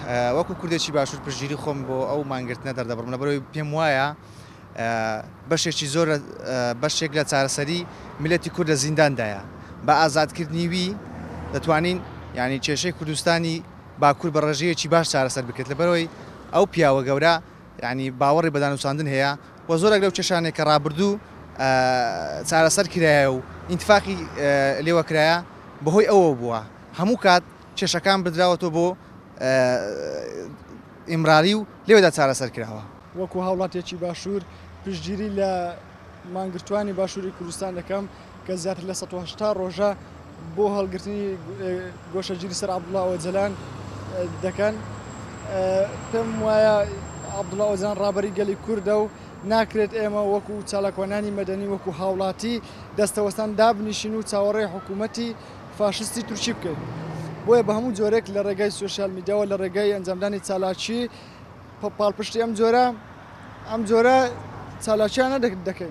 وەکو کوردێکی باشوور پشتگیری خۆم بۆ ئەو مانگرتنە دەردەبڕم لەبەرئەوەی پێم وایە بەشێکی زۆر بەشێک لە چارەسەری میللەتی کورد لە زینداندایە بە ئازادکردنی وی دەتوانین یانی کێشەی کوردستانی باکوور بە ڕێژەیەکی باش چارەسەر بکرێت لەبەرئەوەی ئەو پیاوە گەورە یانی باوەڕی بە دانوساندن هەیە و زۆرێک لەو کێشانەی کە ڕابردوو چارەسەر کرایە و ئینتفاقی لێوە کرایە بەهۆی ئەوەوە بووە هەموو کات کێشەکان بدراوەتەوە بۆ ئیمرالی و لەوێدا چارەسەر کراوە. وەکو هاوڵاتیەکی باشوور پشتگیری لە مانگرتووانی باشووری کوردستان دەکەم کە زیاتر لە 180 ڕۆژە بۆ هەڵگرتنی گۆشەگیری سەر عەبدوڵا ئۆجەلان دەکەن. پێم وایە عەبدوڵا ئۆجەلان ڕابەری گەلی کوردە و ناکرێت ئێمە وەکو چالاکوانانی مەدەنی وەکو هاوڵاتی دەستەوەستان دابنیشین و چاوەڕێی حکوومەتی فاشستی تورکی بکەین. بۆیە بە هەموو جۆرێک لە ڕێگای سۆشیال میدیاوە لە ڕێگای ئەنجامدانی چالاکی پاڵپشتی ئەم جۆرە ئەم جۆرە چالاکیانە دەکەین.